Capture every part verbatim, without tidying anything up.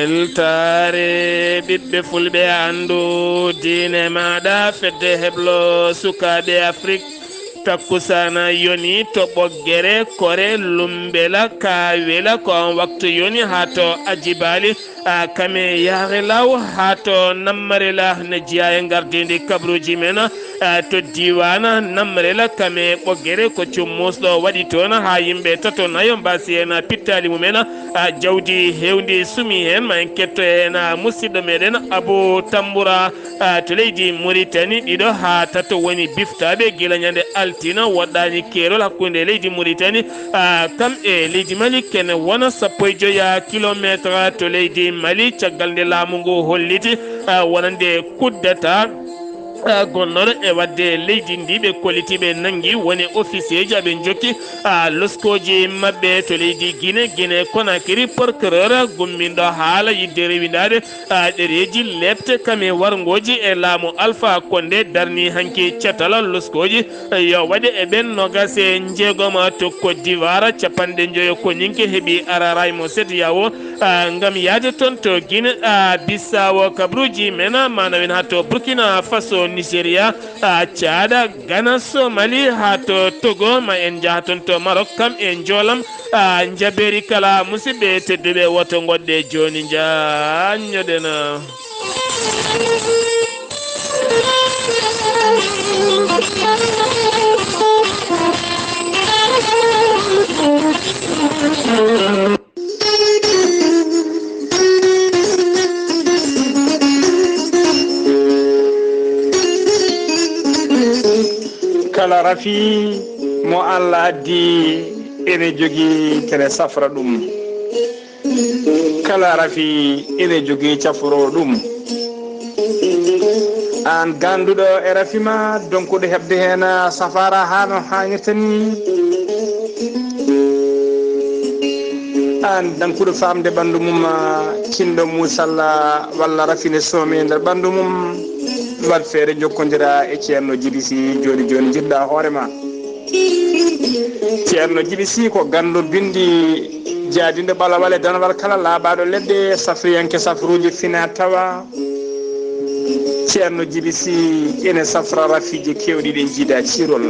Weltaare ɓiɓɓe fulɓe, anndu diine maaɗa, fedde heblo sukaaɓe Afrik. Takkusaana yoni to Ɓoggere, Kore, Lumbela, Kawela, ko on waktu yoni haa to Ajibali, a, Kame, Yahre Law, haa to Nammarela, ne jeyaa e ngardiindi kabruuji men, a, to diiwaan Nammarela, Kame, Ɓoggere, ko cummusɗo waɗi toon, haa yimɓe tato nayo mbaasi heen pittaali mumen, a, jawdi heewndi sumi heen, ma en ketto heen, a, musidɗo meɗen Abu Tambura, a, to leydi Muritani, ɗiɗo haa tato woni biftaaɓe gila ñande altine, woɗɗaani keerol hakkunde leydi Muritani, a, kam e leydi Mali, kene wona sappo e joya kilomeetre to leydi Mali, caggal nde laamu ngu holliti, a, wonande coup d'État, a, gonnooɗo e waɗde leydi ndi, ɓe kolliti, ɓe nanngi woni officier ji, aɓe njokki, a, loskooji maɓɓe to leydi Guinée, Guinée Conakry, procureur gumminɗo haala yiɗde rewindaade, a, ɗereeji lepte kam e warngooji e laamu Alpha Condé darni hanki catal loskooji, yo waɗe e ɓen noogaas e njeegom to Côte d'Ivoire, capanɗe njoyo koñinke heɓi araaraay mo CEDEAO, a, ngam yahde toon to Guinée, a, Bissau, kabruuji men, maanawen haa to Burkina Faso, Nigeria, a, Caada, Gana, Somali, haa to Togo, ma en njaha toon to Marok, kam e njoolam, a, njabeeri kala. Musidɓe tedduɓe, woto ngoɗɗe jooni, njaññoɗen. Kala rafi mo Allah addi ene jogii kene safra ɗum. Kala rafi ene jogii cafro ɗum. Aan gannduɗo e rafi ma, donkuɗo heɓde heen safaara haa no haanirta ni. Aan dankuɗo faamde ɓanndu mum, cinɗo muusalla walla rafi ne soomi e nder ɓanndu mum, waɗ feere njokkondira e Ceerno Jibi Si jooni jooni, njiɗɗa hoore ma. Ceerno Jibi Si ko ganndo binndi jaadinɗo ɓalawal e danawal kala, laaɓaaɗo leɗɗe, safriyanke safruuji fina tawa. Ceerno Jibi Si ene safra rafiiji keewɗi ɗi jiida ciirol.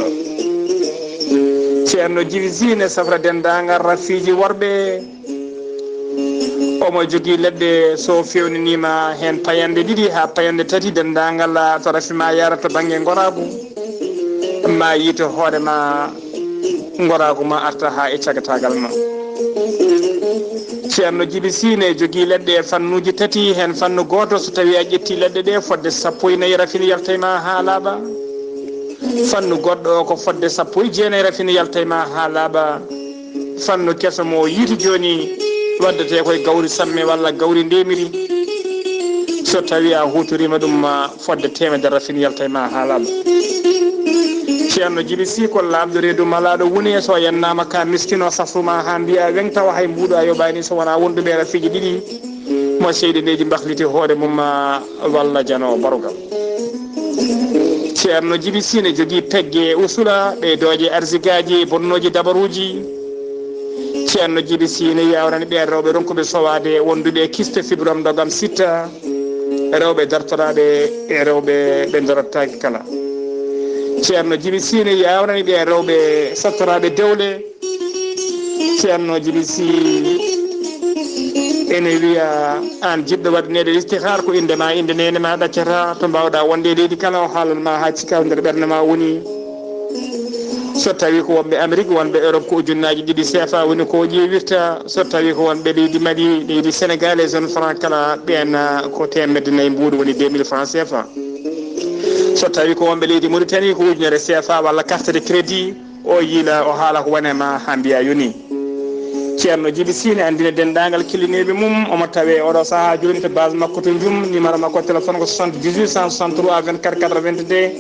Ceerno Jibi Si ene safra denndaangal rafiiji worɓe. Omo jogii leɗɗe, so feewnaniima heen payanɗe ɗiɗi haa payanɗe tati, denndaangal to rafi ma yara to bannge ngoraagu, ma yiito hoore ma, ngoraagu ma arta haa e cagataagal ma. Ceerno Jibi Si ne jogii leɗɗe e fannuuji tati, heen fannu gooto, so tawii a ƴettii leɗɗe ɗe, fodde sappo e nayi rafi ne yalta e ma haa laaɓa. Fannu goɗɗo o ko fodde sappo e jeenayi rafi ne yalta e ma haa laaɓa. Fannu keso mo yiiti jooni, waddetee koye gawri samme walla gawri ndemiri. So tawii a huutoriima ɗum, ma fodde teemedere rafi ne yalta e ma haa laaɓa. Ceerno Jibi Si ko laaɓɗo reedu malaaɗo woni, so yannaama ka miskino safru ma haa mbiya weŋ, tawa hay mbuuɗu a yoɓaani so wonaa wonduɓe rafiiji ɗiɗi, mo seyɗe ndeeji mbahliti hoore mum ma walla janoowo barugal. Ceerno Jibi Si ne jogii pegge e usula, ɓeydooje arsigaaji, bonnooji dabaruuji. Ceerno Jibi Si ne yaawrani ɓeen rewɓe ronkuɓe sowaade, wonduɓe e kiste, fibrome, ndogam, sitta, rewɓe dartoraaɓe e rewɓe ɓe dorottaake kala. Ceerno Jibi Si ne yaawrani ɓeen rewɓe sattoraaɓe dewle. Ceerno Jibi Si ene wiya, aan jiɗɗo waɗaneede istihar, ko innde ma, innde neene ma ɗaccata, to mbaawɗa wonde e leydi kala, o haalan ma haa cika nder ɓernde ma woni. So tawii ko wonɓe Amerik, wonɓe Europe, ko ujunnaaji ɗiɗi C F A woni ko o ƴeewirta. So tawii ko wonɓe leydi Mali, leydi Senegal e zone franc kala, ɓeen ko teemedde nayi mbuuɗu, woni deux mille francs C F A. So tawii ko wonɓe leydi Mauritanie, ko ujunere C F A walla carte de crédit. O yiila, o haala ko wone ma haa mbiya yoni. Ceerno Jibi Si ne anndina denndaangal kellineeɓe mum. Omo tawee oɗo sahaa jooni to base makko to Njum. Numéro makko téléphone ko soixante-dix-huit cent soixante-trois vingt-quatre quatre-vingt-deux.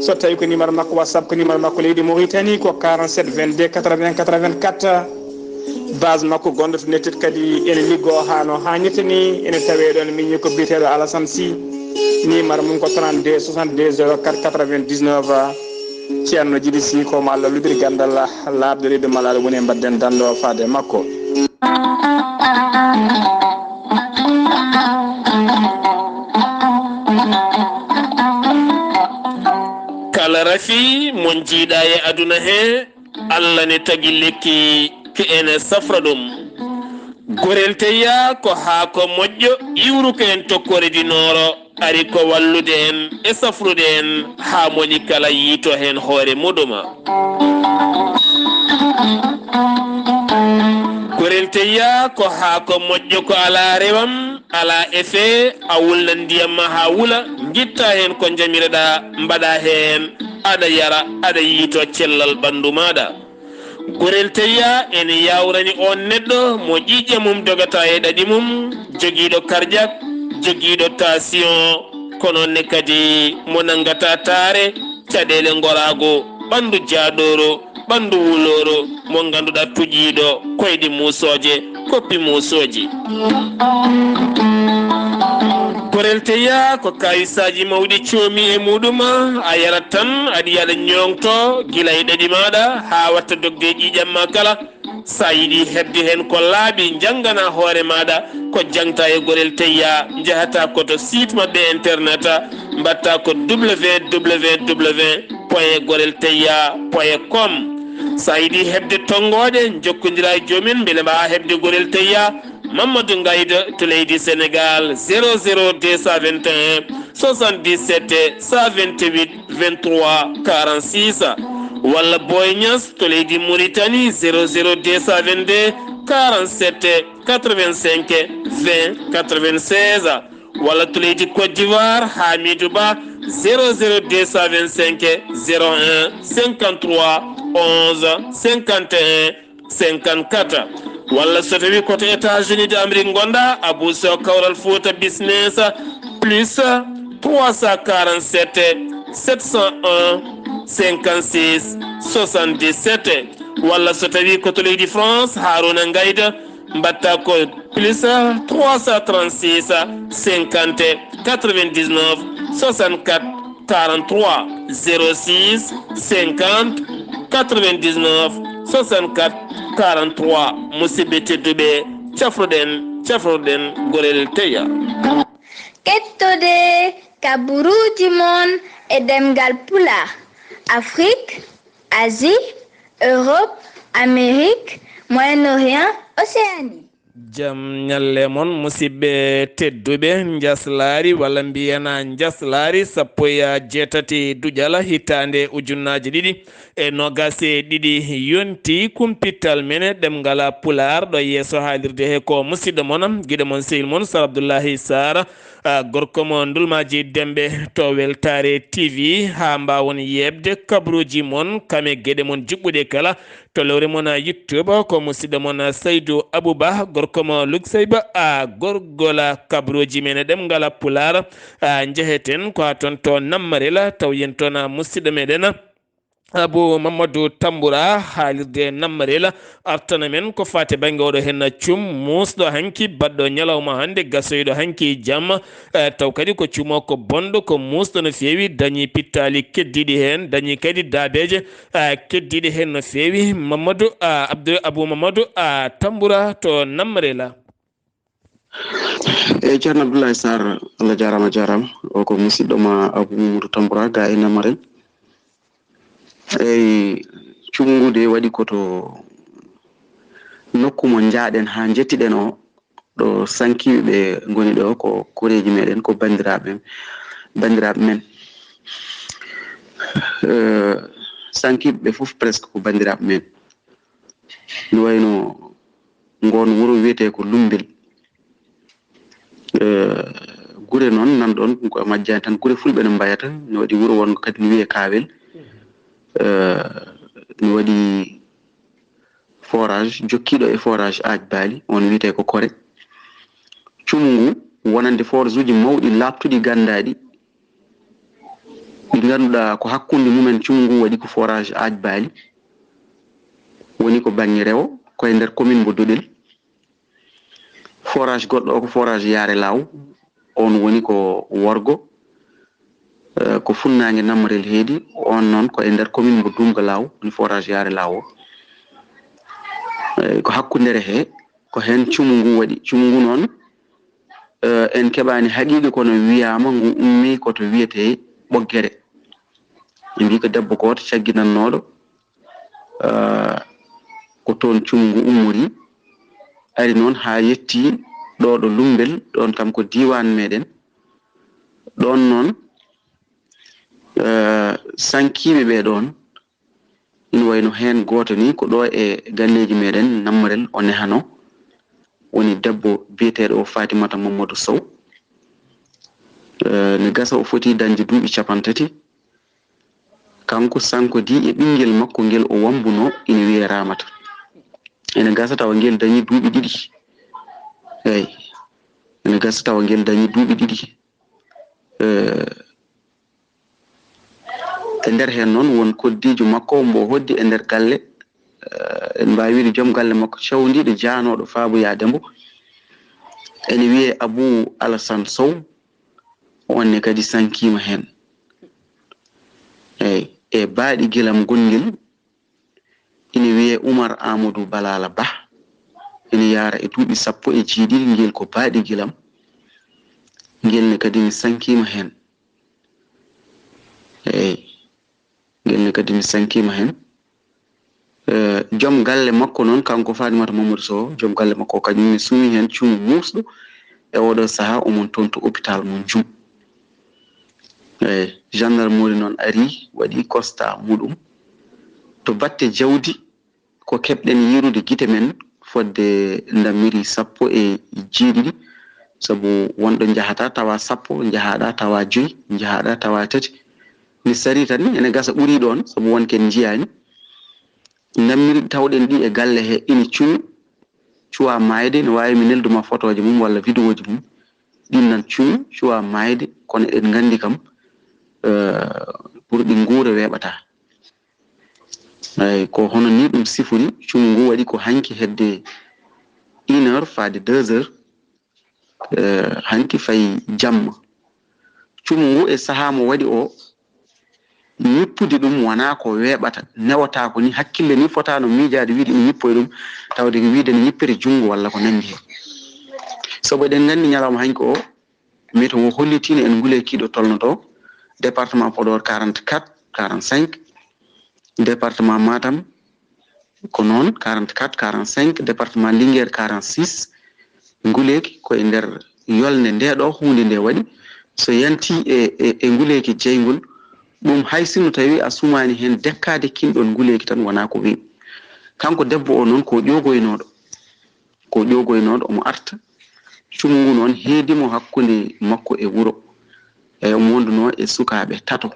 So tawii ko numéro makko WhatsApp, ko numéro makko leydi Mauritanie ko quarante-sept vingt-deux quatre-vingts quatre-vingt-quatre. Base makko gonɗo to Nettude kadi ene liggoo haa no haanirta ni. Ene tawee ɗoon miñi ko biyeteeɗo Alassane Sy. Numéro mum ko trente-deux soixante-deux zéro quatre quatre-vingt-dix-neuf. Ceerno Jibi Si, ko mo Allah luɓiri ganndal laaɓɗo reedu malaaɗo woni e mbaɗden danndo faade e makko. Rafi mon jiiɗa e aduna he, Allah ne tagi lekki ke ene safra ɗum. Gorel teyya ko haako moƴƴo iwruko en tokkoore di nooro, ari ko wallude en e safrude en haa moni kala yiito heen hoore muɗuma. Gorel teyya ko haako moƴƴo ko alaa rewam, alaa effet, a wulnan ndiyam ma haa wula, ngitta heen ko njamireɗa, mbaɗa heen, aɗa yara, aɗa yiito cellal ɓanndu maaɗa. Gorel teyya ene yawrani on neɗɗo mo ƴiiƴe mum dogata e ɗaɗi mum, jogiiɗo karjak, jogiiɗo tension, ko noon ne kadi mo nanngata taare, caɗeele ngoraago, ɓanndu jaaɗooro, ɓanndu wulooro, mo ngannduɗaa tuƴiiɗo koyɗe muusooje, koppi muusooji. Gorel teyya ko kawisaaji mawɗi coomi e muɗum, a yarat tan, aɗa yiya aɗa ñoŋto gila e ɗaɗi maaɗa haa watta dogde e ƴiiƴam ma kala. So a yiɗi heɓde heen ko laaɓi, njanngana hoore maaɗa ko jaŋta e gorel teyya, njahata ko to site maɓɓe internet, mbaɗta ko www point gorel teyya point com. So a yiɗi heɓde tonngooɗe, njokkondira e joom en mbele mbaawaa heɓde gorel teyya. Mamadou Ngayda to leydi Sénégal, zéro zéro deux cent vingt et un soixante-dix-sept cent vingt-huit vingt-trois quarante-six, walla Boy Niass to leydi Mauritanie, zéro zéro deux cent vingt-deux quarante-sept quatre-vingt-cinq vingt quatre-vingt-seize, walla to leydi Côte d'Ivoire, Hamidou Ba, zéro zéro deux cent vingt-cinq zéro un cinquante-trois onze cinquante et un cinquante-quatre. Walla so tawi ko to États-Unis d'Amérique ngonɗa, Abou Sow Kawral Fouta Business, plus trois cent quarante-sept sept cent un cinquante-six soixante-dix-sept. Walla so tawi ko to leydi France, Harouna Ngayda, mbaɗta ko plus trois cent trente-six cinquante quatre-vingt-dix-neuf soixante-quatre quarante-trois, zéro six cinquante quatre-vingt-dix-neuf soixante-quatre quarante-trois. Musidɓe tedduɓe, cafruɗen, cafruɗen gorel teyya. Kettude kaburuuji mon e ɗemngal Pulaar, Afrik, Asie, Europe, Amérique, Moyen-Orient, Océanie. Jam ñalle mon, musidɓe tedduɓe. Njaslaari, walla mbiyana njaslaari sappo e jeetati duƴal hitaande ujunnaaje ɗiɗi e noogaas e ɗiɗi yonti. Kumpital men e ɗemngal Pulaar ɗo yeeso haalirde he ko musidɗo mon, giɗo mon, sehil mon, Sar Abdullahi Sar, a, gorko mo Ndulmaaji Demɓe to Weltaare T V, haa mbaawon yeeɓde kabaruuji mon, kame geɗe mon juɓɓuɗe kala, to lowre mon YouTube, ko musidɗo mon Saydu Abuba, gorko mo Lukseyba, a, gorgol kabaruuji men e ɗemngal Pulaar, a, njeheten ko haa toon to Nammarel, taw yen toon, a, musidɗo meɗen Abu Mamadou Tambura, haalirde Nammarel, artana men ko faati bannge oɗo heen cum muusɗo hanki, baɗɗo ñalawma hannde, gasoyɗo hanki jamma, e, taw kadi ko cumo ko bonɗo, ko muusɗo no feewi, dañi pittaali keddiiɗi heen, dañi kadi daabeeje, e, keddiiɗe heen no feewi. Mamadou, a, Abdou, Abou Mamadou, a, Tambura to Nammarel. Eyi, Ceerno Abdoulaye Sarr, Allah jaaraama, jaaraama. O ko musidɗo ma Abou Mamadou Tambura, ga e Nammarel. Eyi, cumu ngu de waɗi ko to nokku mo njaaɗen haa njettiɗen o, ɗo sankiiɓe ɓe ngoni ɗo, ko koreeji meɗen, ko banndiraaɓe, banndiraaɓe men. Eh, sankiiɓe ɓe fof presque ko banndiraaɓe men. No wayno ngoon wuro wiyetee ko Lummbel. Eh, gure noon nan ɗoon, ko majjaani tan, gure fulɓe no mbayata. No waɗi wuro wongo kadi no wiyee Kaawel. Eh, no waɗi forage, jokkiiɗo e forage Aaj Baali, oon wiyetee ko Kore. Cumu ngu wonande forage uji mawɗi, laaɓtuɗi, ganndaaɗi, ɗi ngannduɗaa ko hakkunde mumen. Cumu ngu waɗi ko forage Aaj Baali, woni ko bannge rewo, ko e nder commune mbo Doɗel. Forage goɗɗo o ko forage Yaare Laaw, oon woni ko worgo, eh, ko funnaange Nammarel heedi, oon noon ko e nder commune mbo Duumga Laaw, woni forage Yaare Laaw o. Eh, ko hakkundere he, ko heen cumu ngu waɗi. Cumu ngu noon, eh, en keɓaani haqiiqa, kono wiyaama ngu ummii ko to wiyetee Ɓoggere. Ɓe mbii ko debbo gooto cagginannooɗo, eh, ko toon cumu ngu ummori, ari noon haa yetti ɗo ɗo Lumbel, ɗoon kam ko diiwaan meɗen. Ɗoon noon, eh, sankiiɓe ɓee ɗoon, ina wayno heen gooto ni ko ɗo e galleeji meɗen Nammarel o nehanoo, woni debbo biyeteeɗo o Fatimata Mamadou Sow. Eh, ne gasa o foti dañde duuɓi cappanɗe tati. Kanko sankodii e ɓinngel makko ngel o wammbunoo, ina wiyee Ramata. Ene gasa tawa ngel dañi duuɓi ɗiɗi. Eey, ene gasa tawa ngel dañi duuɓi ɗiɗi. Eh, e nder heen noon won koddiijo makko mbo hoddi e nder galle. Eh, en mbaawi wiide joom galle makko cawndiiɗo jaanooɗo Faabu Yaadembo. Ene wiyee Abuu Alasan Sow. On ne kadi sankiima heen. Eey, e baaɗi gilam gongel ina wiyee Umar Amadou Balala Bah. Ina yaara e duuɓi sappo e jeeɗiɗi, ngel ko baaɗi gilam. Ngel ne kadi mi sankiima heen. Eey, ngel ne kadi mi sankiima heen. Eh, joom galle makko noon, kanko Fatimata Mamadou Sow, joom galle makko kañum ne suumi heen cuumu muusɗo. E oɗo sahaa, omon toon to hôpital mo Jum. Eey, gendarmerie noon ari, waɗi constat muɗum. To batte jawdi, ko keɓɗen yiirude gite men fodde ndammiri sappo e jeeɗiɗi, sabu wonɗo njahata tawa sappo, njahaɗa tawa joyi, njahaɗa tawa tati. Mi sari tan, ene gasa ɓuri ɗoon, sabu won ken njiyaani. Ndammiri tawɗen ɗi e galle he, ina cumi, cuwa maayde, ne waawi mi nelduma fotooje mum walla vidéoji mum. Ɗin nan cumi, cuwa maayde, kono eɗen nganndi kam, eh, pour ɗi nguura weeɓata. Eey, ko hono ni ɗum sifori, cumu ngu waɗi ko hanki hedde une heure faade deux heures, eh, hanki fayi jamma. Cumu ngu e sahaa mo waɗi o, ñippude ɗum wonaa ko weeɓata, newataa ko ni, hakkille ni fotaano miijaade wiide ina ñippoya ɗum, tawde ko wiide ne ñippere junngo walla ko nanndi heen. Sabu eɗen nganndi ñalawma hanki o, météo hollitiino en nguleeki ɗo tolnotoo, département Podor quarante-quatre, quarante-cinq, département Matam ko noon, quarante-quatre, quarante-cinq, département Linguère quarante-six, nguleeki ko e nder yolnde nde ɗo huunde nde waɗi. So yanti e, e, e nguleeki jeyngol, ɗum hay sinno tawi a sumaani heen dekkaade kinɗon nguleeki tan wonaa ko weeɓi. Kanko debbo o noon ko ƴoogoynooɗo, ko ƴoogoynooɗo, omo arta. Cumu ngu noon heedi mo hakkunde makko e wuro. E omo wondunoo e sukaaɓe tato.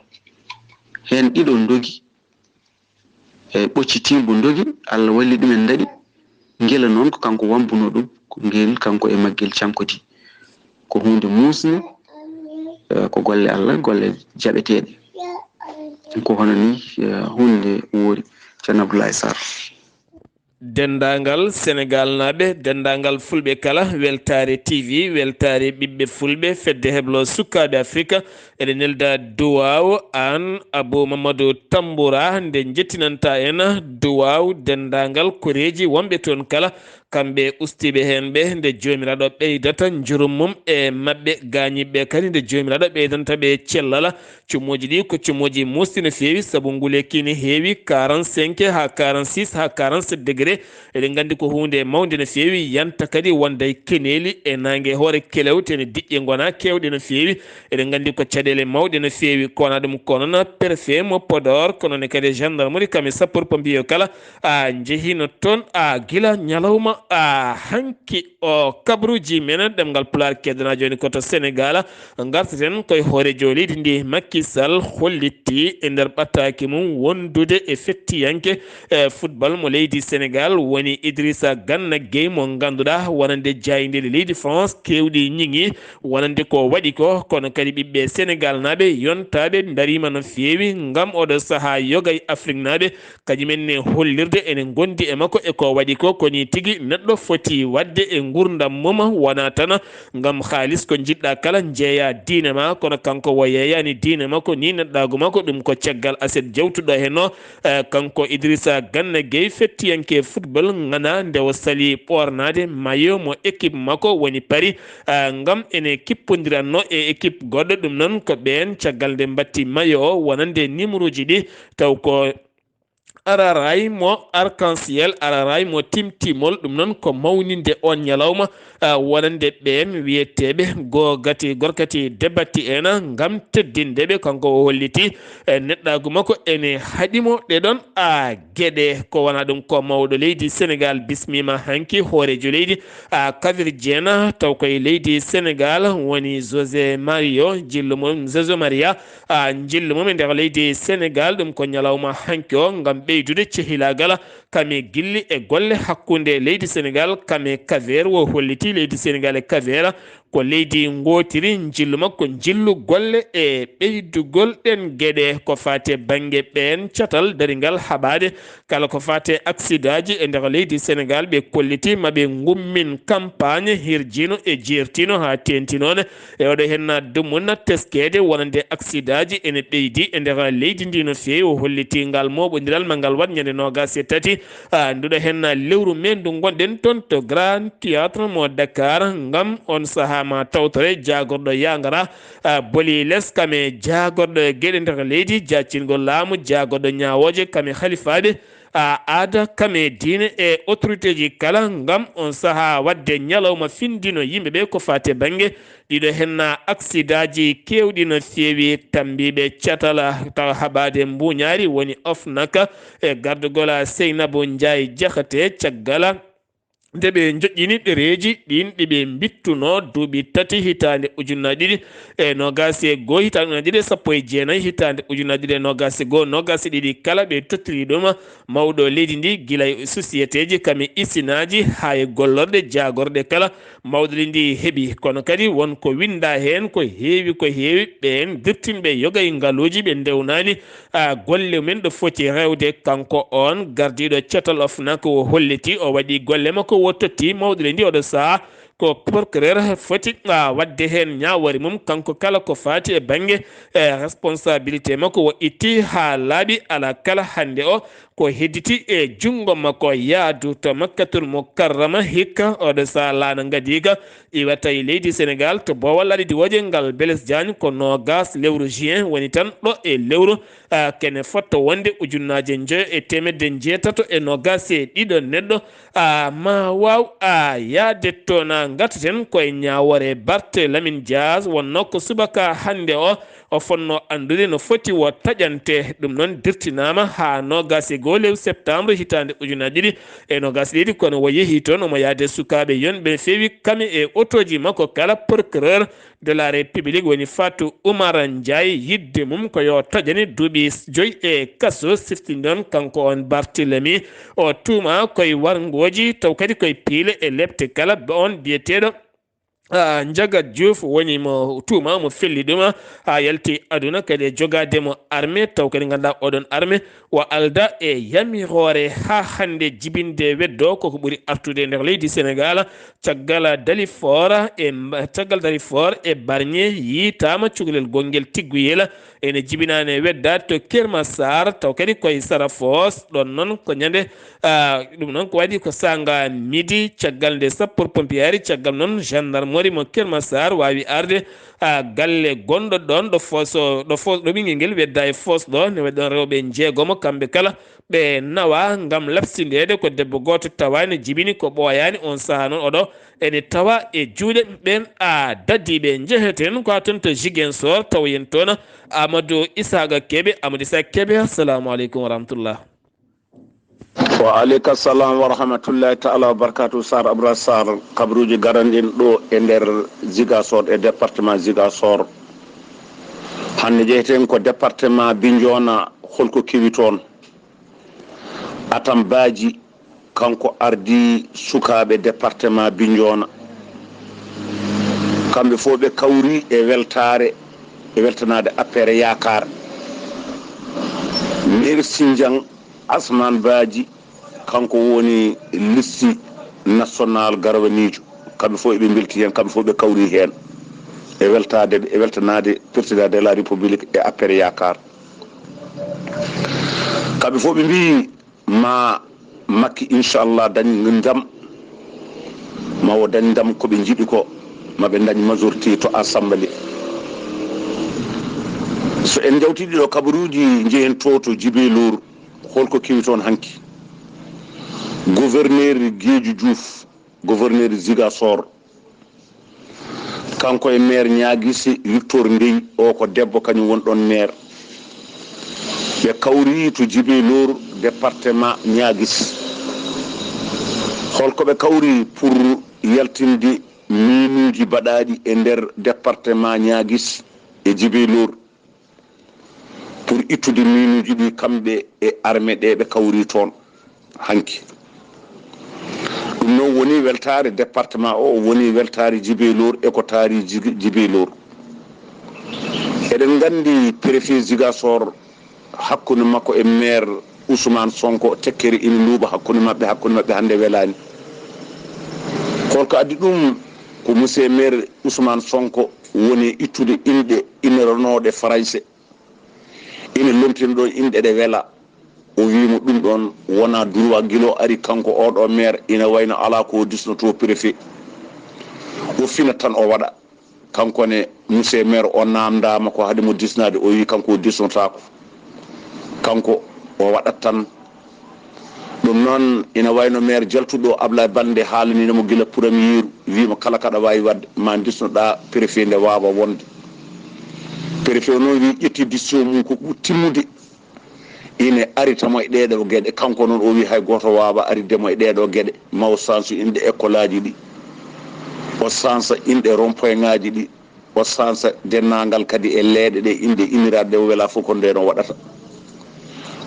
Heen ɗiɗo ndogi, e ɓoccitii mbo ndogi, Allah walli ɗumen ndaɗi. Ngila noon ko kanko wammbunoo ɗum, ko ngel kanko e maggel cankodi. Ko huunde muusnde, eh, ko golle Allah, golle jaɓeteeɗe. Ko hono ni, eh, huunde woori, Ceerno Abdoulaye Sarr. Denndaangal Senegaalnaaɓe, denndaangal Fulɓe kala, Weltaare T V, weltaare ɓiɓɓe Fulɓe, Fedde Heblo Sukaaɓe Afrika, eɗen nelda duwaaw aan Abou Mamadou Tamboura, nde njettinanta en duwaaw denndaangal koreeji wonɓe toon kala, kamɓe ustiiɓe heen ɓe, nde Joomiraaɗo ɓeydata njurum mum e maɓɓe, gaañiiɓe kadi, nde Joomiraaɗo ɓeydanta ɓe cellal. Cumuuji ɗi ko cumuuji muusɗi no feewi, sabu nguleeki ne heewi quarante-cinq haa quarante-six haa quarante-sept degré. Eɗen nganndi ko huunde mawnde no feewi, yanta kadi wonde keneeli e naange hoore kelewte ne diƴƴe ngona keewɗe no feewi. Eɗen nganndi ko caɗeele mawɗe no feewi, ko wona ɗum ko noon préfet mo Podor, ko noon kadi gendarmerie, kam e sapeur pompier kala, a njehino toon, a gila ñalawma, a hanki. O kabruuji men ɗemngal Pulaar keedana jooni ko to Senegaal. Ngartaten koye hooreejo leydi ndi, Macky Sall hollitti e nder ɓattaaki mum wondude e fettiyanke, eh, football mo leydi Senegaal, woni Idrissa Gana Gueye mo ngannduɗaa wonande jaayndeeji leydi France keewɗi ñiŋi wonande ko waɗi ko, kono kadi ɓiɓɓe Senegaal naaɓe yontaaɓe ndariima no feewi ngam oɗo sahaa yoga e Afrik naaɓe kañum en ne hollirde ene ngondi e makko e ko waɗi ko. Ko ni tigi neɗɗo foti waɗde e ngurdam mum, wona tan ngam haalis ko njiɗɗa kala njeeya diine ma, kono kanko o yeeyani diine makko ni neɗɗaagu makko, ɗum ko caggal aset jawtuɗo henno. Eh, kanko Idrissa Gana Gueye, fettiyanke football, ngana nde o sali ɓoornaade mayo mo équipe makko woni Paris, eh, ngam ene kippondiranno e équipe goɗɗo, ɗum noon ko ɓeen caggal nde mbatti mayo o wonande numéroji ɗi, taw ko araray mo arc-en-ciel, araray mo timtimol. Ɗum noon ko mawninde on ñalawma, ah, wonande ɓeen wiyeteeɓe goo gati gorkati debatti en ngam teddinde ɓe. Kanko o holliti, eh, neɗɗaagu makko ene haɗi mo ɗe ɗoon, ah, geɗe. Ko wona ɗum ko mawɗo leydi Senegaal bismiima hanki hooreejo leydi, ah, Kabir Dieng, taw koye leydi Senegaal woni José Mario, jillu mum José Maria, ah, njillu mum e nder leydi Senegaal. Ɗum ko ñalawma hanki o ngam ɓeydude cehilaagal kame gilli e golle hakkunde leydi Senegaal kame Kaveer. Wo holliti leydi Senegaal e Kaveer ko leydi ngootiri, njillu makko njillu golle e ɓeydugol ɗeen geɗe ko faati e bannge ɓeen catal daringal haɓaade kala ko faati e aksidaaji e nder leydi Senegaal. Ɓe kolliti ma ɓe ngummin kampaañ hirjiino e jeertiino haa teenti noon. E oɗo henna dumunna teskeede wonande aksidaaji ene ɓeydi e nder leydi ndi no feewi. O holliti ngal mooɓondiral ma ngal waɗ ñande noogaas e tati, ah, nduɗo henna lewru mee ndu ngonɗen toon to Grand Théâtre mo Dakar ngam on sahaa ma tawtore jaagorɗo yangara, ah, boli les kame jaagorɗo geɗe nder leydi, jaccingol laamu, jaagorɗo ñaawooje kame halifaaɓe, a aada kame diine e autoritéji kala ngam on sahaa waɗde ñalawma findino yimɓe ɓe ko faati e bannge ɗiɗo henna aksidaaji keewɗi no feewi. Tammbiiɓe catal tawa haɓaade mbuuñaari woni OFNAC e gardugol Seynabou Ndiaye Diakhaté caggal nde ɓe njoƴƴini ɗereeji ɗiin ɗi ɓe mbittunoo duuɓi tati hitaande ujunnaji ɗiɗi e noogaas e goo, hitaande ujunnaji ɗiɗi e sappo e jeenayi, hitaande ujunnaji ɗiɗi e noogaas e goo, noogaas e ɗiɗi kala ɓe tottiri ɗum mawɗo leydi ndi gila e sosiyeteeji kame isinaaji haa e gollorɗe jaagorɗe kala mawɗo leydi ndi heɓi. Kono kadi won ko winndaa heen ko heewi ko heewi, ɓeen dirtinɓe yoga e ngaluuji ɓe ndewnaani a golle mum en ɗo foti rewde. Kanko oon gardiiɗo catal OFNAC o holliti o waɗi golle makko, o totti mawɗo leydi ndi oɗo sahaa ko procureur foti, a, waɗde heen ñaawoore mum. Kanko kala ko faati e bannge, e, responsabilité makko o itti haa laaɓi. Alaa kala hannde o ko hedditi e junngo makko yaadu to Makkatul Mukarrama hikka oɗo sahaa laana ngadiika iwata e leydi Senegaal to Boowal Laaɗe Diwooje ngal Blaise Diagne ko noogaas lewru juin woni tan ɗo e lewru, a, kene fotto wonde ujunnaaje njoyo e teemedde njeetato e noogaas e ɗiɗo neɗɗo, a, ma waaw, a, yahde toon. A, ngartaten koye ñaawoore Barthe Lamine Dias wonnoo ko subaka hannde o o fotnoo anndude no foti o taƴante. Ɗum noon dirtinaama haa noogaas e goo lewru septembre hitaande ujunaaji ɗiɗi e noogaas e ɗiɗi, kono o yehi toon omo yahde sukaaɓe yonɓe feewi kame e otooji makko kala. Procureur de la République woni Fatou Oumar Ndiaye yiɗde mum ko yo taƴane duuɓi joyi e kaso. Siftini ɗoon kanko oon Barthélemy o tuumaa koye warngooji taw kadi koye piile e lepte kala. Oon biyeteeɗo a, Njaga Juuf woni mo tuuma, mo felli ɗum, haa yalti aduna, kadi e jogaade mo arme, taw kadi ngannduɗaa oɗon arme o alda e yamiroore haa hannde jibinde weddo, koko ɓuri artude e nder leydi Senegaal. Caggal Dalifort e mba-, caggal Dalifort e Bargny yiitaama cukalel gongel tigguyel ene jibinaani e weddaade to Keur Massar, taw kadi koye Sarafoos. Ɗoon noon ko ñande, ah, ɗum noon ko waɗi ko saanga midi, caggal nde sapeur pompier ari, caggal noon gendarmerie mo Keur Massar waawi arde, ah, galle gonɗo ɗoon ɗo foos, ɗo foos, ɗo ɓinngel ngel wedda e foos ɗo, ne waɗi ɗoon rewɓe njeegomo, kamɓe kala ɓe nawa ngam labsindeede. Ko debbo gooto tawa ne jibini ko ɓooyaani, oon sahaa noon oɗo ene tawa e juuɗe ɓeen, ah, dadiiɓe. Njeheten ko haa toon to Ziguinchor, tawoyen toon Amadou Isaaga Kebe. Amadou Isaaga Kebe, assalamu aleykum wa rahmatullah. Wa aleyka salam wa rahmatullahi taala wa barakatuh. Sar Abra Sar, kabaruuji garanɗin ɗo e nder Ziguinchor, e département Ziguinchor. Hannde jeheten ko département Bignona, holko kewi toon? Atam Baaji, kanko ardii sukaaɓe département Bignona. Kamɓe fof ɓe kawri e weltaare, e weltanaade A P R Yaakaar. Maire Sindian, Asman Baaji, kanko woni liste national garwaniijo. Kamɓe fof eɓe mbelti heen, kamɓe fof ɓe kawri heen e weltaade, e weltanaade Président de la République e A P R Yaakaar. Kamɓe fof ɓe mbii ma Makki, inchallah, dañ ndam, ma o dañ ndam ko ɓe njiɗi ko, ma ɓe dañ majorité to assemblée. En njawtii ɗiɗo kabaruuji, njehen to, to Djiby Loor. Holko kewi toon hanki? Gouverneur Geeju Juuf, gouverneur Ziguinchor, kanko e maire Niaguis, Victor Ndeye, o ko debbo, kañum woni ɗoon maire. Ɓe kawri to Djiby Loor, département Niaguis. Holko ɓe kawri pour yaltinde miinuuji baɗaaɗi e nder département Niaguis e Djiby Loor, pour ittude miinuuji ɗi, kamɓe e armée ɗe ɓe kawri toon hanki. Ɗum noon woni weltaare département o, woni weltaare Djiby Loor e ko taari Djiby Loor. Eɗen nganndi préfet Ziguinchor, hakkunde makko e maire Ousmane Sonko, tekkere ina luuɓa hakkunde maɓɓe, hakkunde maɓɓe hannde welaani. Holko addi ɗum? Ko monsieur maire Ousmane Sonko woni ittude inɗe ina ronooɗe Farayse, ina lomtina ɗoon inɗe ɗe wela. O wii mo ɗum ɗoon wonaa droit, gila o ari kanko oɗo maire, ina wayno alaa ko o disnotoo préfet. O fina tan o waɗa. Kanko ne, monsieur maire o naamndaama ko haɗi mo disnaade, o wii kanko o disnotaako. Kanko o waɗat tan. Ɗum noon ina wayno maire jaltuɗo Ablaye Balde haalaniino mo gila premier, wii mo kala kaɗa waawi waɗde, ma disnoɗaa préfet nde waawa wonde. Préfet o noon wii ƴetti décision mum ko ɓuri timmude. Ine arita mo e ɗee ɗoo geɗe. Kanko noon o wii hay gooto waawaa aritde mo e ɗee ɗoo geɗe. Ma o sansu inɗe école aji ɗi, o sansa inɗe rond-point ŋaaji ɗi, o sansa denndaangal kadi e leeɗe ɗe inɗe inniraaɗe ɗe o welaa fof ko ndeen o waɗata.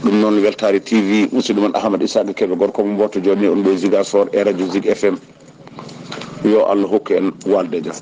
Ɗum noon Weltaare T V, musidɗo mon Ahmad Isaka Kebe, gorko mo Mboto Jooni, on ɗo e Ziguinchor e radio Zig F M. Yo Allah hokku en waalde jam.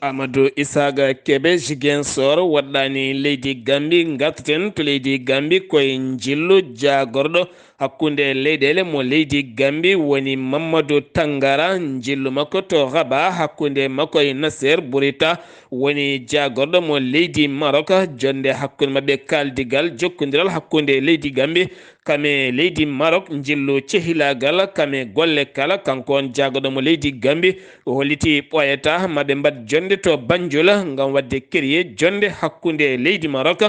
Amadou Isaaga Kebe, Ziguinchor, waɗɗaani leydi Gambi. Ngartaten to leydi Gambi, koye njillu jaagorɗo hakkunde leyɗeele mo leydi Gambi woni Mamadou Tangara. Njillu makko to Rabat hakkunde makko e Nasser Bourita woni jaagorɗo mo leydi Maroc. Jonnde hakkunde maɓɓe, kaaldigal, jokkondiral hakkunde leydi Gambi kam e leydi Maroc, njillu cehilaagal kam e golle kala. Kanko on jaagorɗo mo leydi Gambi, o holliti ɓooyata ma ɓe mbaɗ jonnde to Banjul ngam waɗde keriye jonnde hakkunde leydi Maroc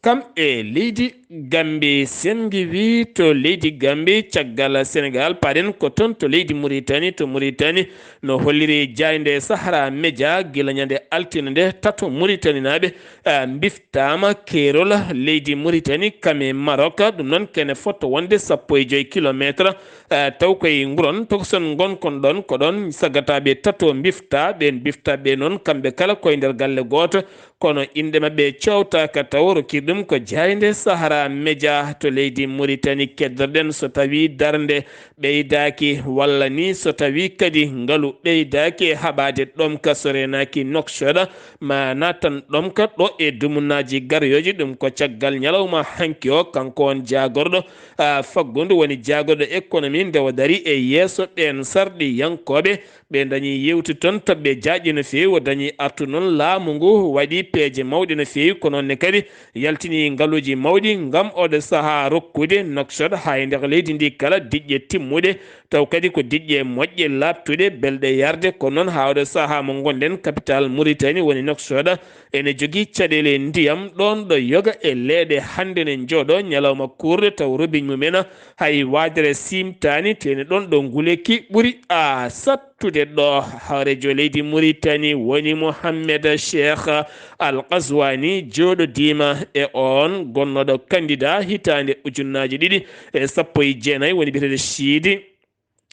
kam e leydi Gambi. Sen ngiwii to leydi Gambi, caggal Senegal, paɗen ko toon to leydi Muritani. To Muritani, no holliri jaaynde Sahara Media, gila ñande altine nde, tato Muritaninaaɓe, ah, mbiftaama keerol leydi Muritani kam e Maroc. Ɗum noon kene fotto wonde sappo e joy kilometre, ah, taw koye nguuron tokoson ngonkon ɗoon. Ko ɗoon sagataaɓe tato mbifta. Ɓeen mbiftaaɓe noon, kamɓe kala koye nder galle gooto, kono inɗe maɓɓe cowtaaka taw. Rokki ɗum ko jaaynde Sahara Media to leydi Muritani. Keddorɗen so tawii darnde ɓeydaaki, walla ni so tawii kadi ngalu ɓeydaaki e haɓaade ɗomka, so reenaaki Nouakchott, ma naatan ɗomka ɗo e dumunaaji garoyooji. Ɗum ko caggal ñalawma hanki o, kanko on jaagorɗo, ah, faggundu, woni jaagorɗo économie, nde o darii e yeeso ɓeen sarɗiyankooɓe. Ɓe dañi yewti toon toɓɓe jaajɗe no feewi. O dañi artu noon, laamu ngu waɗi peeje mawɗe no feewi, ko noon ne kadi yaltini ngaluuji mawɗi ngam oɗo sahaa rokkude Nouakchott haa e nder leydi ndi kala diƴƴe timmuɗe, taw kadi ko diƴƴe moƴƴe, laaɓtuɗe, belɗe yarde. Ko noon haa oɗo sahaa mo ngonɗen, capital Mauritanie woni Nouakchott ene jogii caɗeele ndiyam, ɗoon ɗo yoga e leeɗe hannde ne njooɗo ñalawma kuurɗe taw robiñ mumen hay waajere siimtaani, teeni ɗoon ɗo nguleyki ɓuri a sattude ɗo. Hooreejo leydi Muritani woni Mohammed Cheikh Al Qazwani, jooɗodiima e oon gonnooɗo candidat hitaande ujunnaaji ɗiɗi e sappo e jeenayi, woni biyeteeɗo Siidi,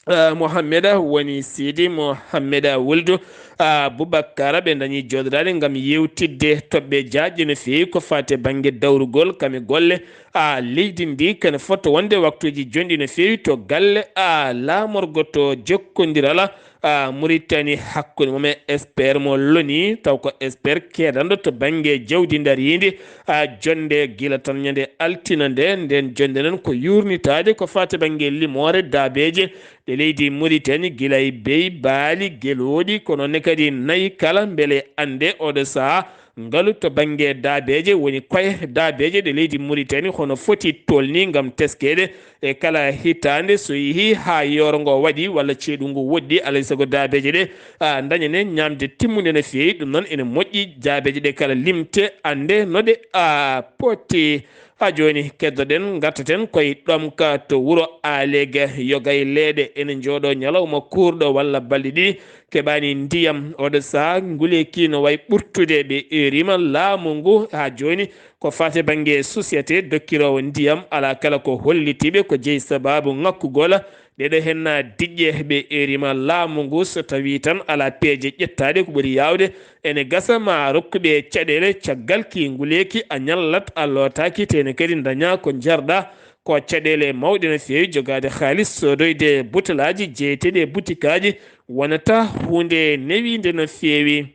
eh, Mohammed, woni Siidi Mohammed Wuldu, ah, Boubacar. Ɓe dañi jooɗodaade ngam yewtidde toɓɓe jaajɗe no feewi ko faati e bannge dawrugol kam e golle, ah, leydi ndi, kene fotto wonde waktuuji jonɗi no feewi to galle, ah, laamorgo to jokkondiral, ah, Muritani hakkunde mum e expert mo loni, taw ko expert keedanɗo to bannge jawdi ndariindi, ah, jonnde gila tan ñande altine nde. Nden jonnde noon ko yuurnitaade ko faati e bannge limoore daabeeje ɗe leydi Muritani, gila e beyi, baali, gelooɗi, ko noon ne kadi nayi kala, mbele annde oɗo sahaa ngalu to bannge daabeeje, woni koye daabeeje ɗe leydi Muritani hono foti tolni ngam teskeede e kala hitaande, so yehii haa yooro ngo waɗi walla ceeɗu ngu woɗɗi, alay sago daabeeje ɗe, a, ndañane ñaamde timmunde no feewi. Ɗum noon ene moƴƴi daabeeje ɗe kala limte, annde no ɗe, a, poti. Haa jooni keddoɗen, ngartaten koye ɗomka to wuro Aleega, yogay leeɗe ene njooɗo ñalawma kuurɗo walla balɗe ɗiɗi keɓaani ndiyam. Oɗo sahaa nguleeki no wayi ɓurtude, ɓe eeriima laamu ngu haa jooni ko faati bannge société dokkiroowo ndiyam, alaa kala ko hollitiiɓe ko jeyi sabaabu ŋakkugol. Ɗeɗo henna diƴƴe ɓe eeriima laamu ngu, so tawii tan alaa peeje ƴettaaɗe, ko ɓuri yaawde ene gasa ma rokku ɓe caɗeele caggal ki nguleeki a ñallat a lootaaki, tene kadi ndaña ko njarɗa. Ko caɗeele mawɗe no feewi jogaade haalis, soodoyde butelaaji jeyeteeɗi e butikaaji wonata huunde newiinde no feewi.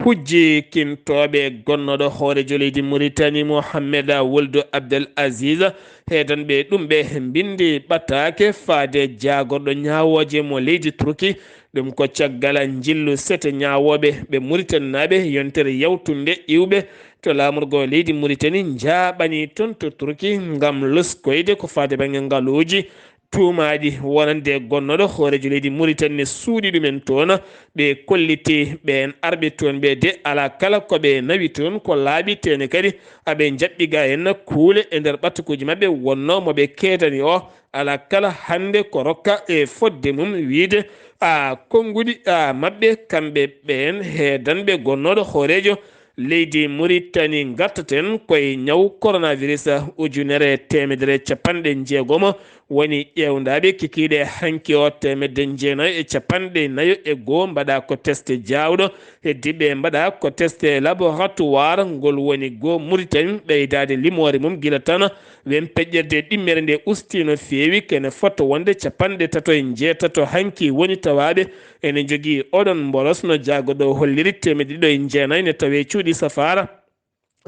Hujji kintooɓe gonnooɗo hooreejo leydi Muritani Mohammed Wuldu Abdel Aziz, heedanɓe ɗum ɓe mbinndi ɓataake faade jaagorɗo ñaawooje mo leydi Turki. Ɗum ko caggal njillu sete ñaawooɓe ɓe Muritaninaaɓe yontere yawtunde iwɓe to laamorgo leydi Muritani njaaɓani toon to Turki ngam loskoyde ko faade bannge ngaluuji tuumaaɗi wonande gonnooɗo hooreejo leydi Muritani ne suuɗi ɗumen toon. Ɓe kolliti ɓeen arɓe toon ɓe de alaa kala ko ɓe nawi toon ko laaɓi, tene kadi aɓe njaɓɓi ga en kuule e nder ɓatakuuji maɓɓe wonnoo mo ɓe keedani o. Alaa kala hannde ko rokka e fodde mum wiyde a konnguɗi a maɓɓe kamɓe ɓeen heedanɓe gonnooɗo hooreejo leydi Muritani. Ngartaten koye ñaw coronavirus ujunere e teemedere e capanɗe jeegomo woni ƴeewndaaɓe kikiiɗe hanki o, teemedde jeenayo e capanɗe nayo e goo mbaɗa ko teste jaawɗo, heddiiɓe mbaɗa ko teste laboratoire. Ngol woni goo Muritani ɓeydaade limoore mum gila tan wempeƴƴerde ɗimmere nde usti no feewi, kene fota wonde capanɗe tato e njeetato hanki woni tawaaɓe ene njogii oɗon mboros, no jaagoɗo holliri, teemedde ɗiɗo e jeenayi ne tawee cuuɗi safaara.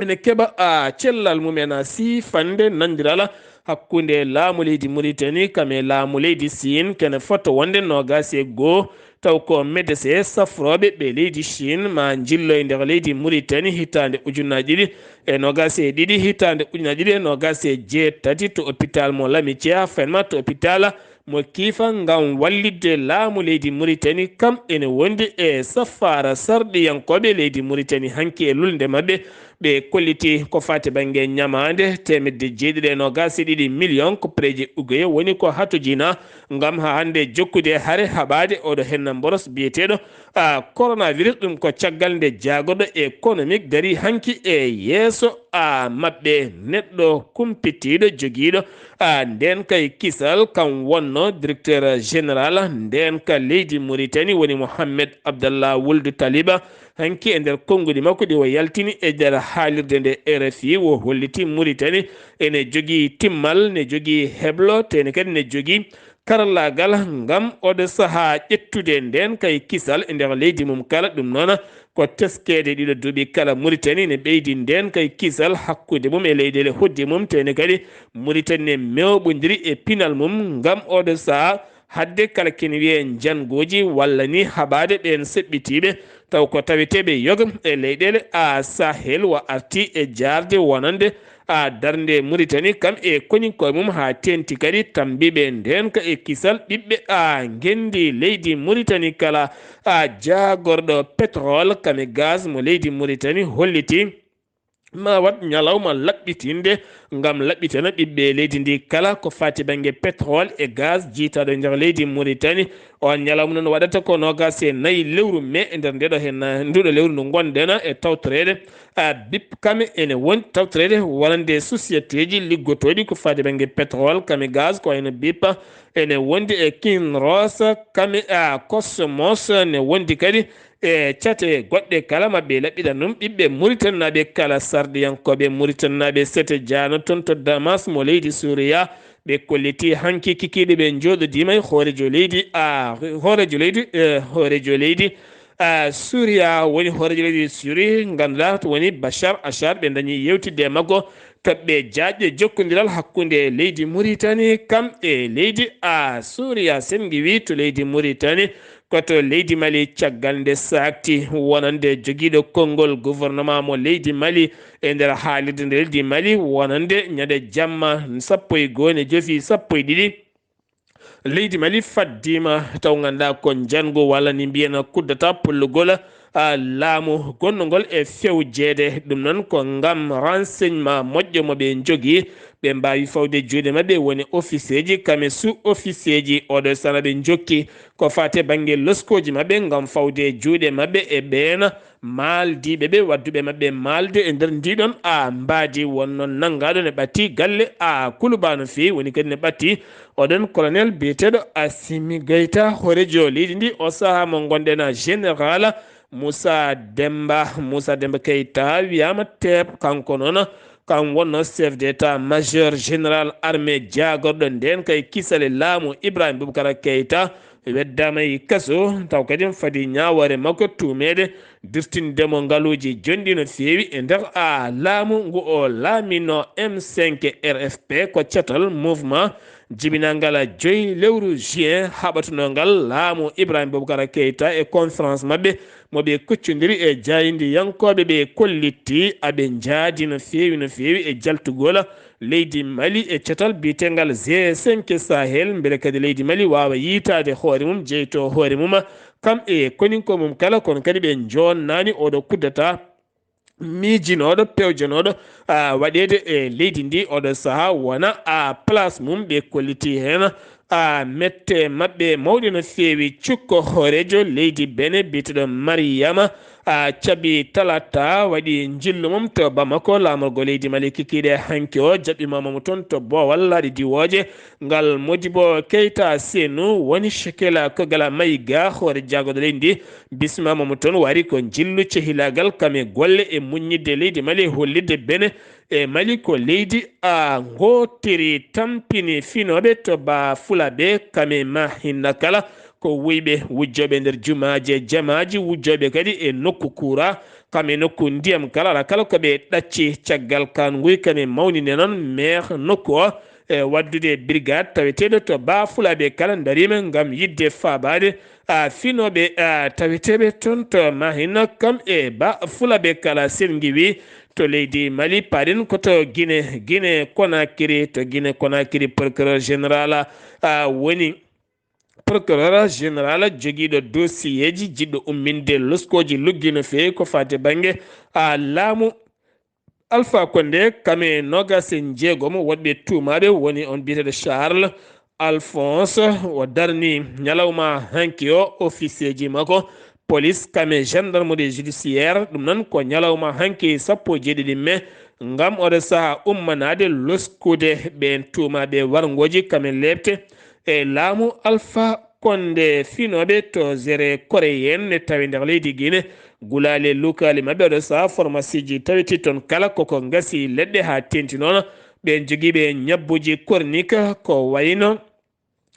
Ene keɓa, a, cellal mum ena siifande nandiral hakkunde laamu leydi Muritani kam e laamu leydi Siin, kene fota wonde noogaas e goo, taw ko medese safrooɓe ɓe leydi Siin ma njillo e nder leydi Muritani hitaande ujunnaji ɗiɗi e noogaas e ɗiɗi, hitaande ujunnaji ɗiɗi e noogaas e jeetati to hôpital mo Lamitié, haa fenma to hôpital mo Kiifa ngam wallitde laamu leydi Muritani. Kam ene wondi e safaara sarɗiyankooɓe leydi Muritani hanki e lulnde maɓɓe. Ɓe kolliti ko faati bannge ñamaande teemedde jeeɗiɗi e noogaas e ɗiɗi million ko pereji ugoye woni ko hatojina ngam haa hannde jokkude hare haɓaade oɗo henna mboros biyeteeɗo a coronavirus. Ɗum ko caggal nde jaagoɗo économique dari hanki e yeeso a maɓɓe, neɗɗo kumpitiiɗo jogiiɗo a nden kay kisal, kam wonno directeur général nden ka leydi Muritani woni Mohammed Abdallah Wuldu Taliba. Hanki e nder konnguɗi makko ɗi o yaltini e nder haalirde nde R F I, o holliti Muritani ene jogii timmal, ne jogii heblo, tene kadi ne jogii karallaagal ngam oɗo sahaa ƴettude nden kay kisal e nder leydi mum kala. Ɗum noon ko teskeede ɗiɗo duuɓi kala Muritani ne ɓeydi nden kay kisal hakkunde mum e leyɗeele hoɗde mum, tene kadi Muritani ne mewɓondiri e pinal mum ngam oɗo sahaa. Hadde kala kene wiyee njannguuji walla ni haɓaade ɓeen seɓɓitiiɓe, taw ko taweteeɓe yoga e leyɗeele a Sahel wa arti e jaarde wonande a darnde Muritani kam e koninkooɓe mum, haa teenti kadi tambiiɓe ndeenka e kisal ɓiɓɓe a ngenndi leydi Muritani kala. A jaagorɗo pétrole kam e gaz mo leydi Muritani holliti ma waɗ ñalawma laɓɓitinde ngam laɓɓitana ɓiɓɓe leydi ndi kala ko faati bannge pétrole e gaz jiytaaɗo e nder leydi Muritani. On ñalawma noon waɗata ko noogaas e nayi lewru mee e nder ndeɗo heen, nduɗo lewru ndu ngonɗen e tawtoreede. A, bip kame ene won tawtoreede wonande sociétéji liggotooɗi ko faati bannge pétrole kame gaz, ko wayno bip ene wondi e Kinross kame, a, Cosmos ne wondi kadi e cate goɗɗe kala. Maɓɓe laɓɓiɗan ɗum ɓiɓɓe Muritaninaaɓe kala, sarɗiyankooɓe Muritaninaaɓe sete jaano toon to Damas mo leydi Suuriya. Ɓe kolliti hanki kikiiɗe ɓe njooɗodiima e hooreejo leydi, a, hooreejo leydi, e, hooreejo leydi, a Suuriya woni hooreejo leydi Suuri, ngannduɗaa to woni Bachar Assad, ɓe ndañi yewtidde e makko toɓɓe jaajɗe jokkondiral hakkunde leydi Muritani kam e leydi a Suuriya. Sen ngiwi to leydi Muritani, ko to leydi Mali caggal nde saakti wonande jogiiɗo konngol gouvernement mo leydi Mali e nder haalirde nde leydi Mali wonande ñande jamma sappo e goo ne jofi sappo e ɗiɗi. Leydi Mali faddiima taw ngannduɗaa ko njanngu walla ni mbiyen kuddata pullugol, a, laamu gonnongol e fewjeede. Ɗum noon ko ngam renseignement moƴƴo mo ɓe njogii, ɓe mbaawi fawde juuɗe maɓɓe woni officier ji, kam e sous-officier ji. Oɗo sana ɓe njokki ko faate bannge loskooji maɓɓe ngam fawde juuɗe maɓɓe e ɓeen maaldiiɓe ɓe, wadduɓe maɓɓe maalde e nder ndiɗon a mbaadi wonno nanngaaɗo ne ɓatti galle a Kuluba no feewi, woni kadi ne ɓatti oɗon colonel biyeteeɗo Assimi Goïta, hooreejo leydi ndi o sahaa mo ngonɗen a général Moussa Demba, Moussa Demba Keita wiyaama teep, kanko noon kam wonno chef d'état majeur général armée jaagorɗo ndeen kay kisal e laamu Ibrahim Boubacar Keita, weddaama e kaso, taw kadi fadi ñaawoore makko tuumeede dirtinde mo ngaluuji jonɗi no feewi e nder a laamu ngu o laamino M cinq R F P, ko catal mouvement jibinangal joyi lewru juin haɓatunongal laamu Ibrahim Boubacar Keita. E conférence maɓɓe mo ɓe kuccondiri e jaayndiyankooɓe, ɓe kollitti aɓe njaadi no feewi, no feewi e jaltugol leydi Mali e catal biyetengal G cinq Sahel, mbele kadi leydi Mali waawa yiytaade hoore mum, jeyto hoore mum, kam e koninko mum kala, kono kadi ɓe njoonnaani oɗo kuddata miijinooɗo, pewjanooɗo, a, waɗeede e leydi ndi oɗo sahaa wona a place mum. Ɓe kolliti heen a mette maɓɓe mawɗe no feewi. Cukko hooreejo leydi Bene biyeteeɗo Mariyama a cabi talata waɗi njillu mum to Bamako, laamorgo leydi Mali kikiiɗe hanki o jaɓɓimaama mo toon to boowal laaɗe diwooje. Ngal Modibo Keita Senu woni Shekela Kogala Mayiga, hoore jaagoɗo leydi ndi, bismaama mo toon, wari ko njillu cehilaagal kam e golle e muññidde leydi Mali e hollitde Bene e Mali ko leydi a ngootiri. Tampini finooɓe to Ba Fulaaɓe kam e ma hinna kala ko wuyɓe wujjooɓe nder jumaaje, jamaaji, wujjooɓe kadi e nokku kuura, kam e nokku ndiyam kala, ala kala ko ɓe ɗacci. Caggal kan nguy kane mawninde noon maire nokku o e waddude brigade taweteeɗo to Ba Fulaaɓe kala ndariima ngam yiɗde faabaade a finooɓe a taweteeɓe toon to Mahina kam e Ba Fulaaɓe kala. Sen ngiwi to leydi Mali, parin ko to Guinée, Guinée Conakry, to Guinée Conakry procureur général a woni procureur général jogiiɗo dossier ji, jiɗɗo umminde loskooji luggi no feewi ko faati bannge a laamu. Alpha Condé kam e noogaas e njeegom woɗɓe tuumaaɓe woni on biyeteeɗo Charles Alphonse, o darni ñalawma hanki o officier ji makko police kam e gendarmerie judiciaire. Ɗum noon ko ñalawma hanki sappo e jeeɗiɗi mai, ngam oɗo saha ummanaade loskude ɓeen tuumaaɓe warngooji kam e leepte e laamu Alpha Condé. Finooɓe to Zere Koreyen ne tawi nder leydi Guinée, gulaali lukaali maɓɓe oɗo saha formasiiji tawiti toon kala koko ngasi leɗɗe haa teenti noon. Ɓeen jogiiɓe ñabbuuji kornik ko wayno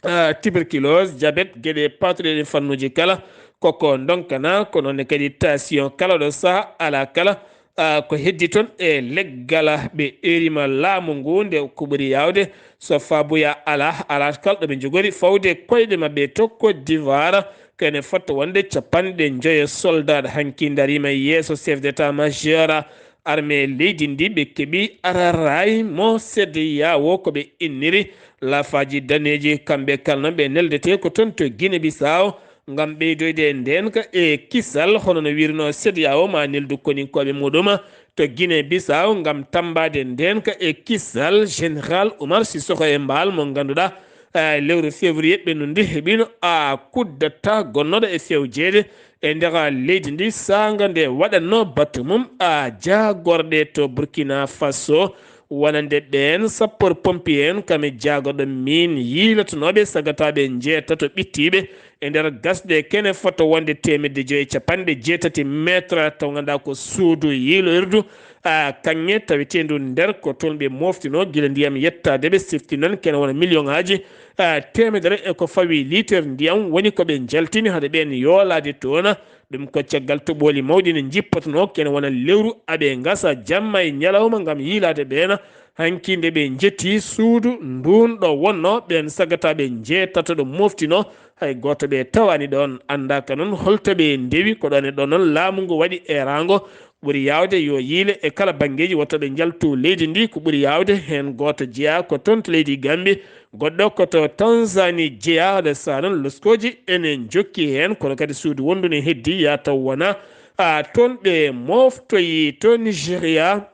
ah, tuberculose, diabète, geɗe paatuɗe ɗen fannuuji kala, koko ndonkana, ko noon ne kadi tension kala ɗo saha ala kala, ah, ko heddi toon e leggal ɓe erima laamu ngu nde ko ɓuri yaawde, so faabuya ala, ala kala ɗo ɓe njogori fawde koyɗe maɓɓe to Côte d'Ivoire, kene fotto wonde capanɗe njoyo soldat hanki darima yeeso chef d'état majeur armée leydi ndi. Ɓe keɓi araray mo C E D E A O ko ɓe inniri lafaaji daneeji, kamɓe kala noon ɓe neldete ko toon to Guinée Bissau ngam ɓeydoyde e ndeenka e kisal, hono no wirno C E D E A O ma neldu koninkooɓe muɗum to Guinée Bissau ngam tambaade ndeenka e kisal. Général Oumar Sissoko Embaló mo ngannduɗaa, eh, lewru février ɓennundi heɓino a kuddata gonnoɗo e fewjeede e nder leydi ndi, saanga nde waɗatno batu mum a jaagorɗe to Burkina Faso, wonande ɓeen sapeur pompier en kam e jaagorɗo min yiilotonooɓe sagataaɓe njeetato ɓittiiɓe e nder gasɗe kene fotto wonde teemedde joyi e capanɗe jeetati mètre, taw ngannduɗaa ko suudu yiiloyirdu, a, kaŋŋe taweteendu nder ko toon ɓe moftino gila ndiyam yettaade ɓe sifti noon kene wona million ŋaaji, a, teemedere e ko fawi liiter ndiyam woni ko ɓe njaltini hade ɓeen yoolaade toon. Ɗum ko caggal toɓooli mawɗi ne njippotonoo kene wona lewru aɓe ngasa jamma e ñalawma ngam yiilaade ɓeena. Hanki nde ɓe njetti suudu ndun ɗo wonno ɓeen sagataaɓe njeetato ɗo moftino, hay gooto ɓe tawaani ɗoon. Anndaaka noon holto ɓe ndewi, ko ɗoon e ɗoon noon laamu ngu waɗi eeraango. Ɓuri yaawde yo yiile e kala banngeeji, woto ɓe njaltu leydi ndi. Ko ɓuri yaawde heen gooto jeyaa ko toon to leydi Gambi, goɗɗo ko to Tanzanie jeyaa. Nde so noon loskooji ene njokki heen, kono kadi suudu wondu ne heddi, yaa taw wona, a, toon ɓe moftoyi to Nigeria.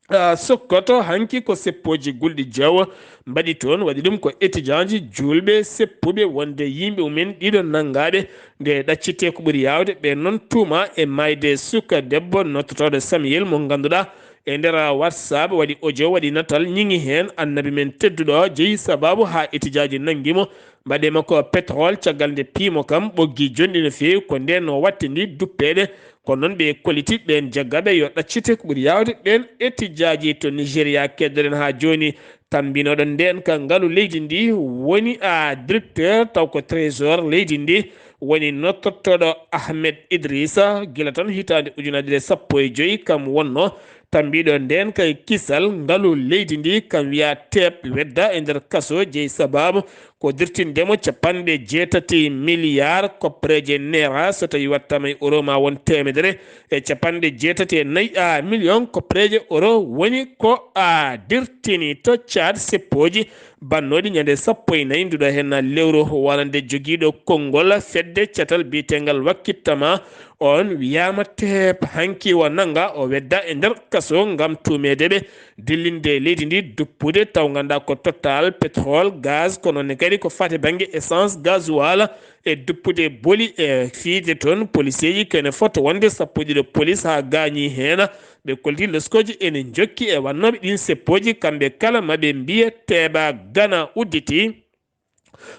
A, Sokoto hanki ko seppooji gulɗi jeewo mbaɗi toon, waɗi ɗum ko étudiantji juulɓe seppuɓe wonde yimɓe mumen ɗiɗo nanngaaɓe. Nde ɗaccitee ko ɓuri yaawde, ɓe noon tuuma e maayde suka debbo nottotooɗo Samuel mo ngannduɗaa e nder WhatsApp waɗi audio, waɗi natal, ñiŋi heen annabi men tedduɗo, jeyi sabaabu haa étudiantji nanngi mo, mbaɗi makko pétrole, caggal nde piimo kam ɓoggi jonɗi no feewi. Ko ndeen no wattindi duppeede, kono noon ɓe kolliti ɓeen jaggaaɓe yo ɗaccite ko ɓuri yaawde ɓeen étudiantji to Nigeria. Keddoɗen haa jooni tammbinooɗo ndeen ka ngalu leydi ndi woni a directeur taw ko trésor leydi ndi woni nottotooɗo Ahmed Idrissa, gila tan hitaande ujunaaji ɗiɗi e sappo e joy kam wonno tambiiɗo ndeen kay kisal ngalu leydi ndi, kam wiya teep wedda e nder kaso, jeyi sabaabu ko dirtinde mo capanɗe jeetati miliyaar koppareeje neera, so tawi wattama e euro ma won teemedere e capanɗe jeetati e nayi a miliyon koppareeje euro woni ko a dirtini. To Caad, seppooji bannooɗi ñande sappo e nayi nduɗo heen lewru, wonande jogiiɗo konngol fedde catal biyetengal Wakkittama, on wiyaama teep hanki o nannga, o wedda e nder kaso ngam tuumeede ɓe dillinde leydi ndi duppude, taw ngannda ko Total, pétrole, gaz, kono ne kadi ko fate bannge essence, gasoil, e duppude boli e fiide toon poliseeji kene foto wonde sappo e ɗiɗo polis haa gaañi heen. Ɓe kolti loskooji ene njokki e wannooɓe ɗiin seppooji, kamɓe kala maɓe mbiye teeɓa Gana udditi.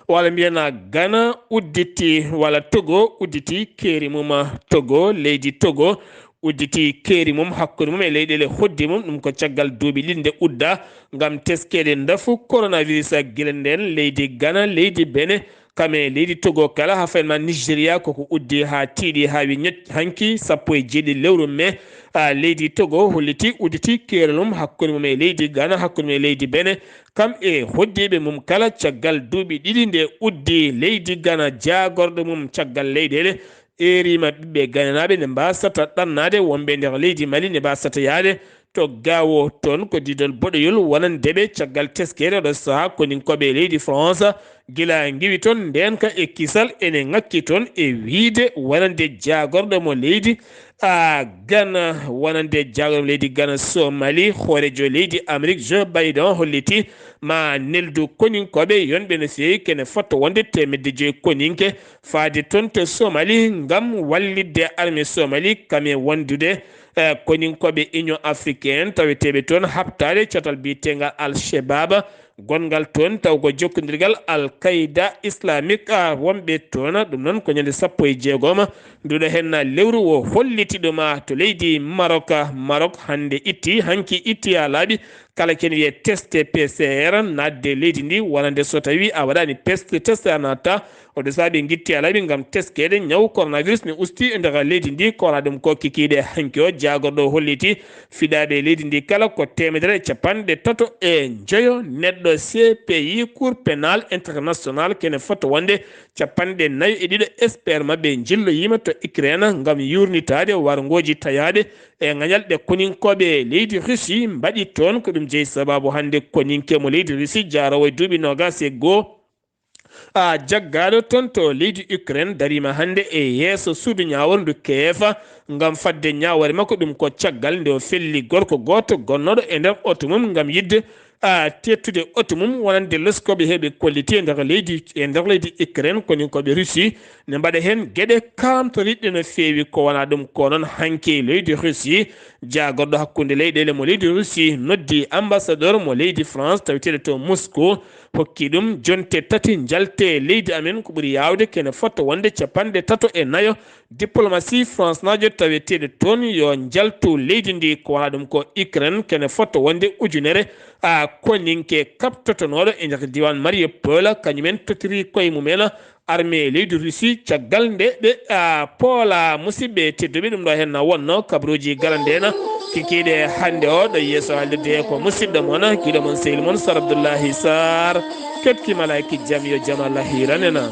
Walla mbiyana Gana udditi, walla Togo udditi keeri mum. Togo, leydi Togo udditi keeri mum hakkunde mum e leyɗeele hoddi mum. Ɗum ko caggal duuɓi ɗiɗi nde udda ngam teskeede ndafu coronavirus. Gila ndeen leydi Gana, leydi Bene, kam e leydi Togo kala, haa fayin ma Nigeria, koko uddi haa tiiɗi, haa wi ñoƴ hanki sappo e jeeɗiɗi lewru me. A, leydi Togo holliti udditi keerol mum hakkunde mum e leydi Gana, hakkunde mum e leydi Bene, kam e hoddiiɓe mum kala, caggal duuɓi ɗiɗi nde uddi leydi Gana jaagorɗo mum caggal leyɗeele. Eeriima ɓiɓɓe gananaaɓe ne mbaasata ɗannaade wonɓe nder leydi Mali, ne mbaasata yahde to Gaawo. Toon ko diidol boɗoyol wonande ɓe caggal teskeede oɗo sahaa koninkooɓe e leydi France, gila ngiwi toon ndeenka e kisal ene ŋakki toon e wiyde wonande jaagorɗo mo leydi a Gana, wonande jaagorɗo mo leydi Gana Somali, hooreejo leydi Amérique Joe Biden holliti ma neldu koninkooɓe yonɓe no feewi, kene fotto wonde teemedde joyi koninke faade toon to Somali ngam wallitde armée Somali kam e wondude, eh, koninkooɓe Union Africaine taweteeɓe toon haɓtaade catal biyeteengal Al Shebab, gonngal toon taw ko jokkondirgal Al Qaida Islamique, ah, wonɓe toon. Ɗum noon ko ñande sappo e jeegom nduɗo heen lewru o holliti ɗum, ah, to leydi Maroc. Maroc hannde itti, hanki itti haa laaɓi kala ken wiye test P C R naatde leydi ndi, wonande so tawi a waɗaani pes-, test a natta. Oɗo saabi ngitti alaaɓi ngam teskeede ñaw coronavirus ne usti e nder leydi ndi, ko wona ɗum ko kikiiɗe hanki o jaagorɗo holliti fiɗaaɓe leydi ndi kala ko teemedere e capanɗe tato e njoyo neɗɗo. C P I, Cour pénal international, kene foto wonde capanɗe nayo e ɗiɗo expert maɓɓe njilloyiima to Ukraine ngam yuurnitaade warngooji tayaaɗe e ŋañal ɗe koninkooɓe leydi Russie mbaɗi toon. Ko ɗum jeyi sabaabu hannde koninke mo leydi Russie jaaroowo e duuɓi noogaas e goo, a, jaggaaɗo toon to leydi Ukraine dariima hannde e yeeso suudu ñaawoore ndu Kiev ngam fadde ñaawoore makko. Ɗum ko caggal nde o felli gorko gooto gonnooɗo e nder oto mum ngam yiɗde, a, teettude oto mum wonande loskooɓe heɓe kolliti e nder leydi, e nder leydi Ukraine, koninkooɓe Russie ne mbaɗa heen geɗe kaamtoriɗɗe no feewi. Ko wona ɗum ko noon hanki leydi Russie, jaagorɗo hakkunde leyɗeele mo leydi Russie noddi ambassadeur mo leydi France taweteeɗo to Moscou, hokki ɗum jonte tati, njalte leydi amen, ko ɓuri yaawde kene fotta wonde capanɗe tato e nayo Diplomatie France naajo taweteeɗo toon yo njaltu leydi ndi, ko wona ɗum ko Ukraine, kene fotto wonde ujunere a koninke kaɓtotonooɗo e nder diiwaan Mariupol, kañumen totiri koye mumen armée leydi Russie caggal nde ɓe a poola. Musidɓe tedduɓe, ɗum ɗo heen na wonno kabaruuji garandena kikiiɗe hannde o. Ɗo yeeso haalirde ko musidɗo mon, giɗo mon, sehil mon Sar Abdoullahi Sar. Ketki malaiki jam yo jam Allah hiranena.